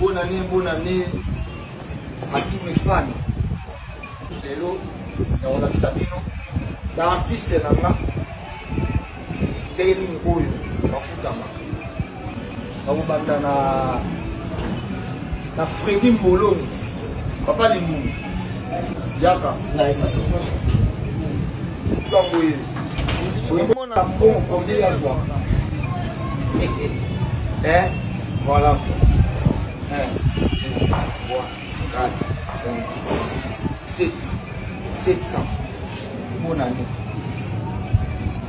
Bonne année, bonne année à tous mes fans. Lelo nakolakisa bino baartiste na nga ndenge nini oyo bafutamaka. Bakobanda na na Fredi Mbolongo, papa Limbungu yaka zwango ye oyemona mbongo combien ye azwaka eh voilà 1 2 3 4 5 6 7 700 bonne année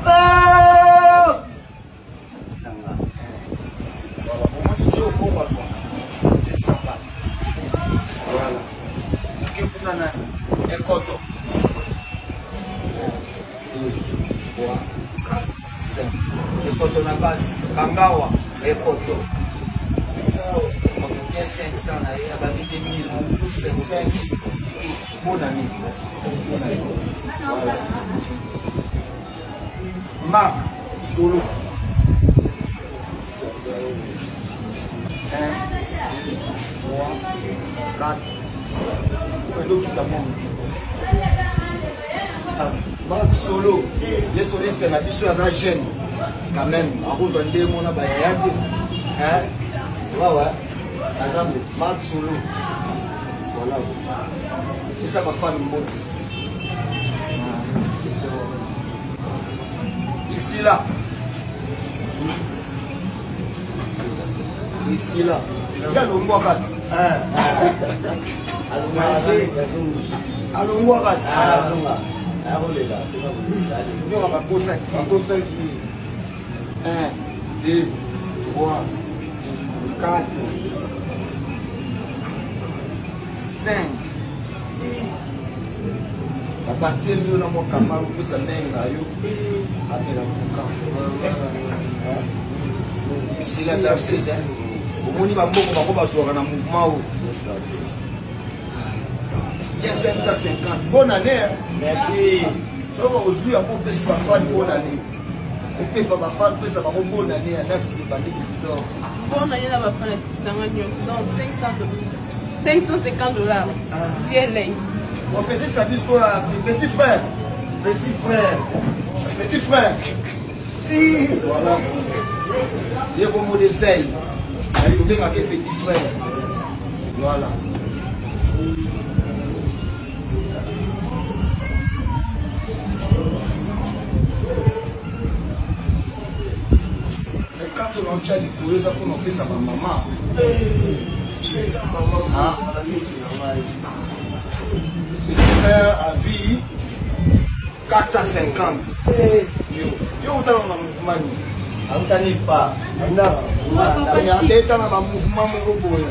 ah! Voilà, bomoni jo mbongo azwaka 700 balles. Voilà. Oke kuna nani? Ekoto. 2, 3, 4, 5. Ekoto na base. Kangawa. Ekoto. Ekoto bien 500 na ye abandi 2025. Bonne année. Bonne année. Voilà. Marc Solo. 1, 2, 3, 4. Elokita mwa moke. Marc Solo, ye soliste na biso aza jeune quand même, akozwa nde mona bayaya te. Hein? Ouais, ouais. Aza Marc Solo. Voilà. Pesa bafani mbote. Isila. Isila. Ya longwa kati. Alongwa kati. Nyoka bakosaki. 1, 2, 3, 4, 5. Bavaccine yo na mwa kamar opesa ndenge na yo amela koka sila danseuse omoni bambongo bango bazwaka na mouvement oyo bien 550 bonne année merci soki ozwi yango opesi bafani bonne année opepa bafani opesa bango bonne année ya nasi ebandi kitoko bonne année na bafanatike nanga nyonso donc 500 550 dollars. Ah. Mon petit frère, petit frère, petit frère, petit frère. Voilà. Il est comme des veilles. Il est comme petit frère. Voilà. Cinquante lancia likolo eza mpona kopesa bamama. Petit frère azwi 450. Yo, yo otala na mouvement nini? Autani pa. Abeta na bamouvement moko boye.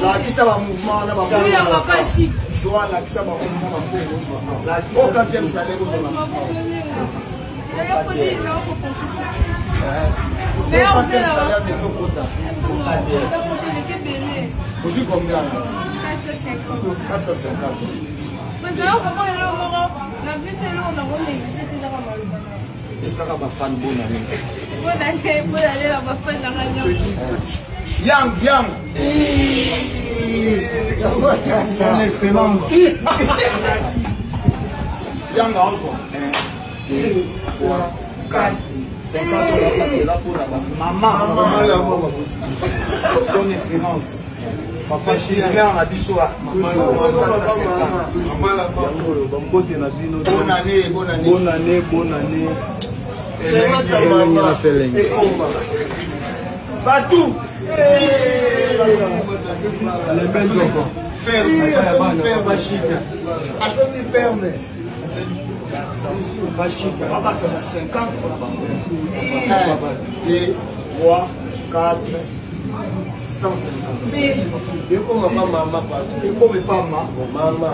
Lakisa bamouvement wana bamouvement. Zwa lakisa bamouvement bambongo ozwa. Au quantième salaire ozwa na mouvement. Ozwi combien? 450. Esaka bafan bonne année. Bonne année, bonne année na bafan na nga nyonso. Yang, yang. Son excellence. Yang aozwa. 2, 3, 4, 50 ela mpona bamama. Son excellence. Papa chéri mère na biso bambote na bino. Bonne année, bonne année. Bonne année, bonne année. Elengi na felengi. Batou. Les belles enfants. Ferme, ferme, chic. Azomi ferme. Bashika. Babakisa na 50 mpona bango. 1, 2, 3, 4, 150. Ekoma pa mama pardon. Ekoma pa mama. Mama.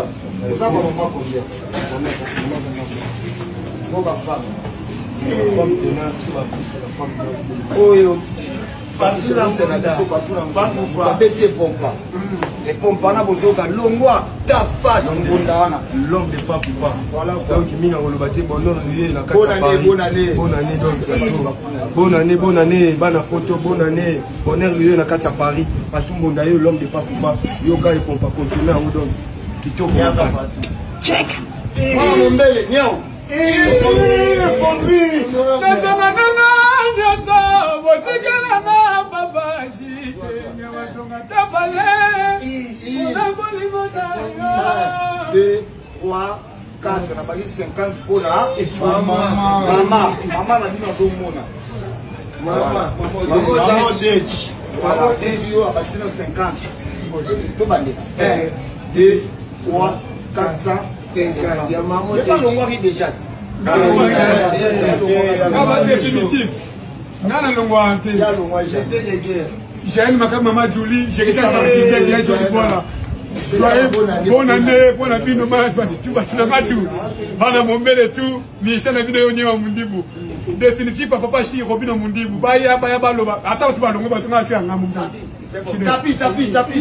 Oza ba mama combien? Bo ba femme. Femme tenant, biso ba artiste ba femme. Oyo. Soliste na biso babeti epompa epompa na bozoyoka longwa ta face ngonda wana. L'homme de Papupa. Voilà. Donc mingi akoloba te, bonheur ye na kati ya Paris. Bonne année. Bonne année. Donc bonne année, bonne année bana poto, bonne année, bonheur ye na kati ya Paris. Bato mbonda ye, l'homme de Papupa, yoka epompa, continue yango. Donc kitoko makasi. Check. Mwana mombele niao. Nazana nyonso botikela na papa shikenge batonga tabale mpona bolingo na yo. 2 3 4, na baki 50 mpona mama, mama na bino azomona. Yo abakisi na 50, tobandela 1 2 3 4 50. Balongwaki déjà. Kaba définitif, nga nalongwaka te. Jael Maka, Mama Julie, Jérita Architecte, ya Jolie, voilà. Joyeux bonne année mpona bino bato na matu, bana mombele tu misa na bino yo nyewa mundibu définitif, papa shi Robino Mundibu, baya baya baloba ata bato balongo bato nga atia yanga mungu. Tapi tapi tapi.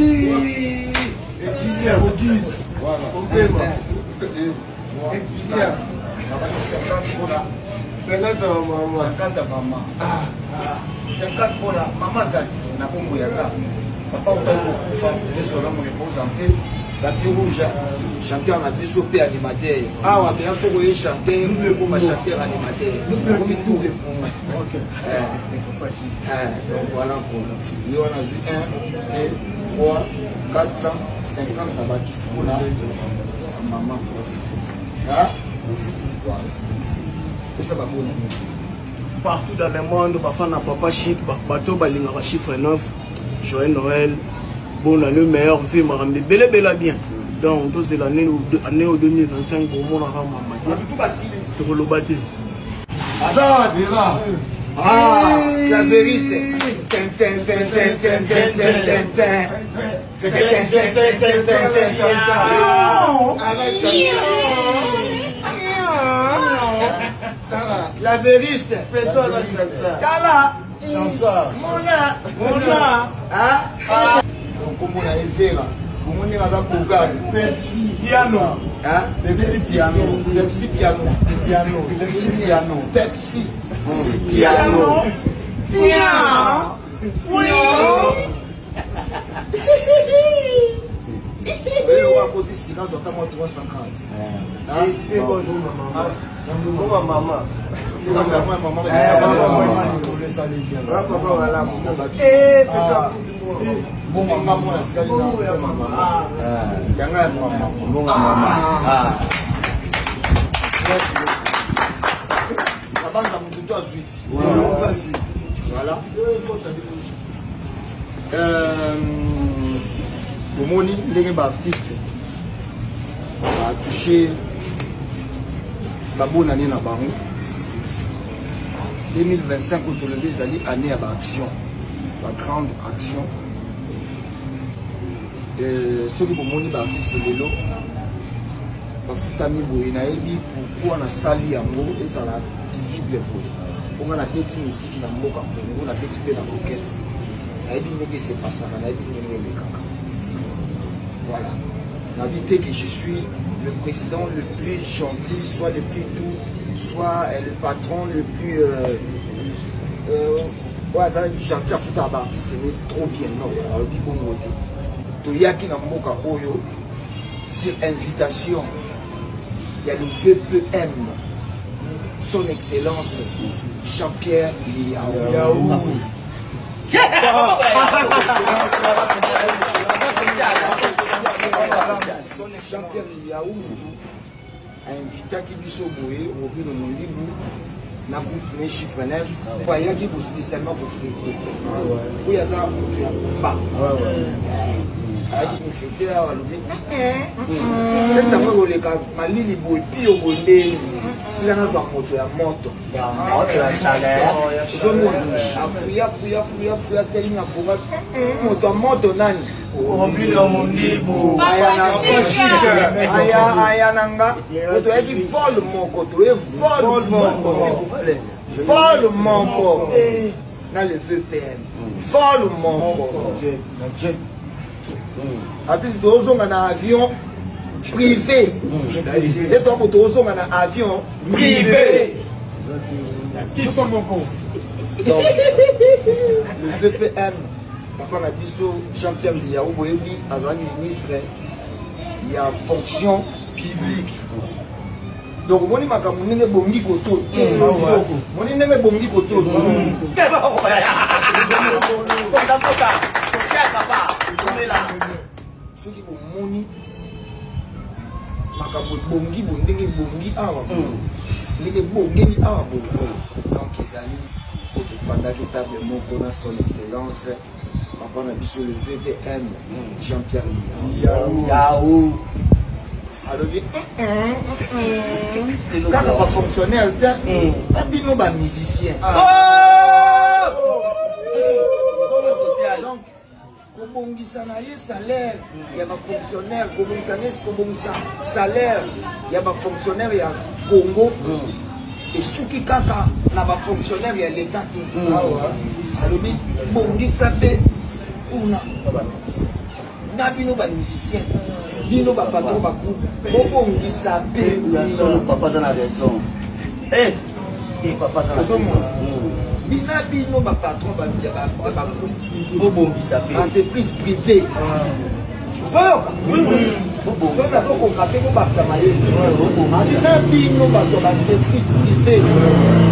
Voilà. 50 mama, 50 mpona mama zati na bongo ya za papa otali kokufa yesola moreposa mpe tapis rouge, chanteur na biso mpe animateur awa mpena. Soki oye chanteur, okoma chanteur animateur, okomi double point. Donc voilà, ye wana azwi 1 2 3 4 50 na bakisi mpona mama. Pesa babona. Partout dans le monde, bafana papa Chic, bato balingaka chiffre 9, joyeux Noël, bonne année, meilleure vie, makambo ebelebela bien. Donc tozela année o 2025, bomonaka mama tokoloba te. Aza ah, claveriste. Tin, tin, tin, tin, tin, tin, tin, tin, tin. Tin, tin, tin, tin, tin, tin, tin, tin. Claveriste. Tala. Mona. Mona. Ah. Donc, comme on a Vera. Bomoni ndenge aza bogari. Piano. Pepsi piano, Pepsi piano, piano, Pepsi piano. Pepsi piano. Piano. Oyo akoti sika, azwa ata mwa 350. Mama. Mama. Bonga mwana tikali na mama yanga ya mama. Bonga mama. Nabanza motu to azwi ti. Voilà, bomoni ndenge baartiste batouche babonane na bango. 2025 oyo tolobi ezali année ya baaction, bagrande action. Soki bomoni baartiste lelo bafutami boye, nayebi pourquoi nasali yango ezala visible boye, mponga nabeti miziki na mboka Kongo, nabeti mpe na orchestre, nayebi ndenge esepasaka, nayebi ndenge elekaka. Voilà, nabi te que je suis le président le plus gentil, soit le plus doux, soit le patron le plus oyo aza gentil, afutaka baartiste ne trop bien. Non, alobi bongo te. Toyaki na mboka oyo sur invitation ya le VPM, son excellence Jean-Pierre Liao. Jean-Pierre Liao ainvitaki biso boye, Robino Mondibu na groupe ne chiffre 9, ayaki spécialement kofêter. Oyo aza moto ya komba, ayaki kofêter awa. Alobi fête yango ekoleka malili boye, pio boye, ndeni tika nazwa moto ya moto. Moto ya chaleur. Ozomona, afuya fuya fuya fuya, teli na koka moto ya moto nani? Robino Mundibu. Aya, aya na nga po toyaki vol moko, toye vol moko, vol moko. Na le VPM vol moko. Apisi tozonga na avion privé. Nde toako tozonga na avion privé. Biso moko. Donc, le VPM, papa na biso Jean-Pierre Liyau, boyebi azalaki ministre ya fonction publique. Donc omoni makambo ndenge ebongi koto, omoni ndenge ebongi koto. Soki bomoni makambo ebongi boye, ndenge ebongi awa boye, ndenge ebongeli awa boye, donc ezali po tofandaki table moko na son excellence papa na biso le VPM Jean-Pierre Liyau. Alobi kaka bafonctionnaire te, na bino bamusicien. Donc kobongisa na ye salaire ya bafonctionnaire, kobongisa na ye, kobongisa salaire ya bafonctionnaire ya Congo esuki kaka na bafonctionnaire ya leta te. Alobi bongisa mpe kuna na bino bamusicien, bino bapatron bagroupe, bobongisa mpe. Solo, papa aza na raison. Eh, eh, papa aza na raison. Bina bino bapatron ya bagroupe, bobongisa mpe entreprise privée. Ozoyoka soki azokoka te kobakisa mayele. Bina bino bato ya baentreprise privée,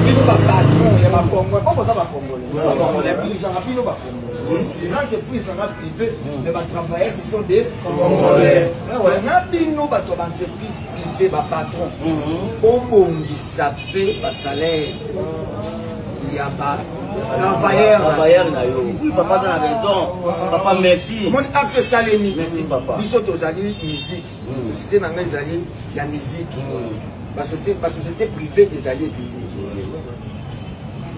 bino bapatron ya bacongolais, po boza bacongolais, dirigeant bino bacongolais, entreprise nanga privé, mais batravailleurs ce sont des congolais. Na bino bato ya baentreprise privé, bapatron, bobongisa mpe basalaire ya batravailleur. Travailleur na yo. Oui, papa aza na raison. Papa, merci. Omoni acte esalemi. Merci, papa. Biso tozali musique, société na ngai ezali ya musique, basociété privée ezali ebele.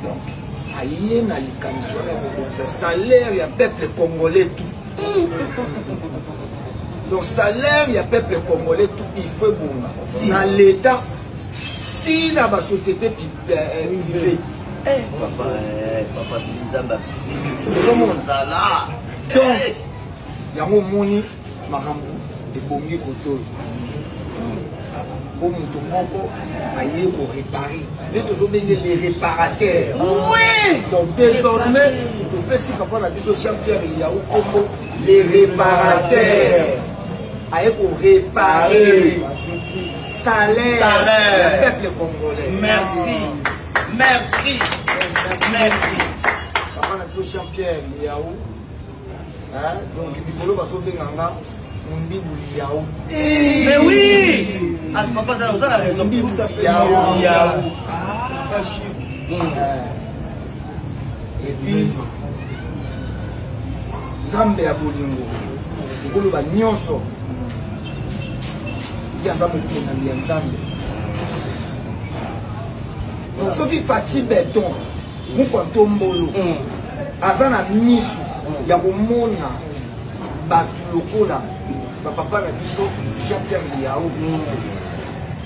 Donc aye na likanisi wana ya kobongisa salaire ya peuple congolais tout. Donc salaire ya peuple congolais tout, il faut ebonga na l'état si na basociété privée. Eh, papa, eh, papa, soki Nzambe Ozomona. azala. Donc yango omoni makambo ebongi kotoyo po moto moko aye korépare, nde tozobenge les réparateurs. Oui. Donc désormais topesi papa na biso Jean Pierre Lihau kombo les réparateurs, aye korépare salaire Salaire. ya peuple congolais. Merci, merci, merci. Papa na biso Jean Pierre Lihau, hein, donc likolo bazobenga nga Mondibu Lihau. Mais oui, ah, papa aza oza na raison. Mondibu Lihau. Lihau. Et puis Nzambe ya bolingo, okoloba nyonso, ye aza moponami ya Nzambe. Donc soki Fatshi Béton mokwa ntombolo aza na misu ya komona bato lokola bapapa na biso Jean Pierre Lihau,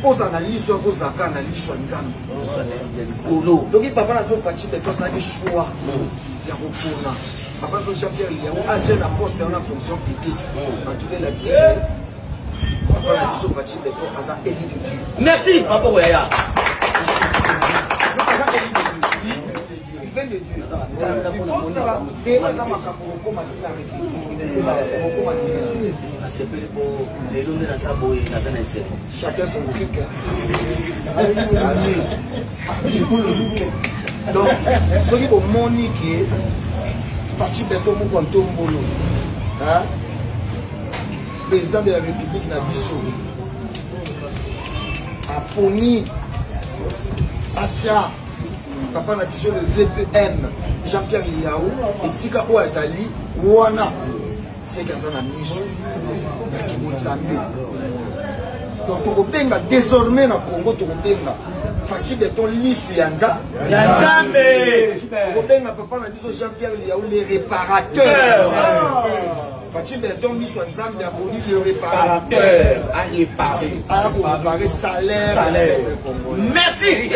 ozala na liso ya kozaka na liso ya Nzambe ya likolo. Donc papa na biso Fatshi Béton asalaki choix ya kopona papa na biso Jean Pierre Lihau atie na poste wana fonction publique. Bato elakisi papa na biso Fatshi Béton aza élu de Dieu. Merci, papa koyaya. Aza élu de Dieu, il vient de Dieu. Il faut tala te aza makambo kokoma ntina république, kokoma ntina. Nasepeli po lelo nde naza boye, naza na esengo. Chacun son truc, hein. Donc soki bomoni ke Fatshi Béton moko ya ntombolo, hein? Président de la république na biso aponi atia papa na biso le VPM Jean-Pierre Lihau esika oyo azali wana, seke aza na miso ya kibonzambe. Donc tokobenga désormais na Congo, tokobenga Fatshi Béton lisu ya nza ya Nzambe. Tokobenga papa na biso Jean-Pierre Lihau le réparateur. Fatshi Béton miso ya Nzambe aboni le réparateur a réparé aya koréparer salaire Salaire. ya peuple congolais. Merci.